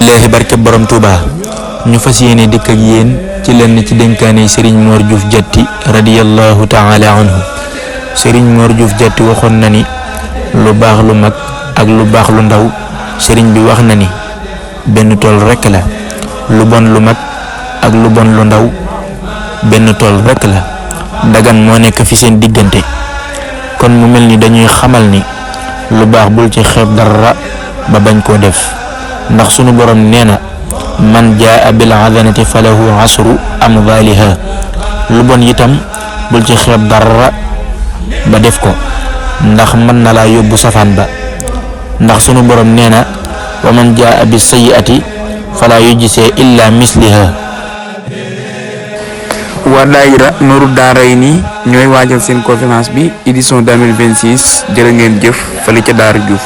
léegi barke borom Touba ñu fas yéene dikk ak yéen ci lenn ci dénkaane Serigne Mor Diouf Diatty radiyallahu taala anhu. Serigne Mor Diouf Diatty waxoon na ni lu baax lu mag ak lu baax lu ndaw Serigne bi wax na ni benn tool rekk la. lu bon lu mag ak lu bon lu ndaw benn tool rekk la. dagan moo nekk fi seen diggante. kon mu mel ni dañuy xamal ni lu baax bul ci xeeb dara ba bañ koo def ndax sunu borom nee na man jaa bil hasanati falahu asru amthaliha. lu bon itam bul ci xeeb dara ba def ko ndax mën na laa yóbbu safaan ba ndax sunu borom nee na wa man jaa bis sayyi'ati fala yujzaa illa misliha. waa daayira Nuuru Daarayni ñooy waajal seen conférence bi édition 2026 jërë ngeen jëf fële ca Daara Diouf.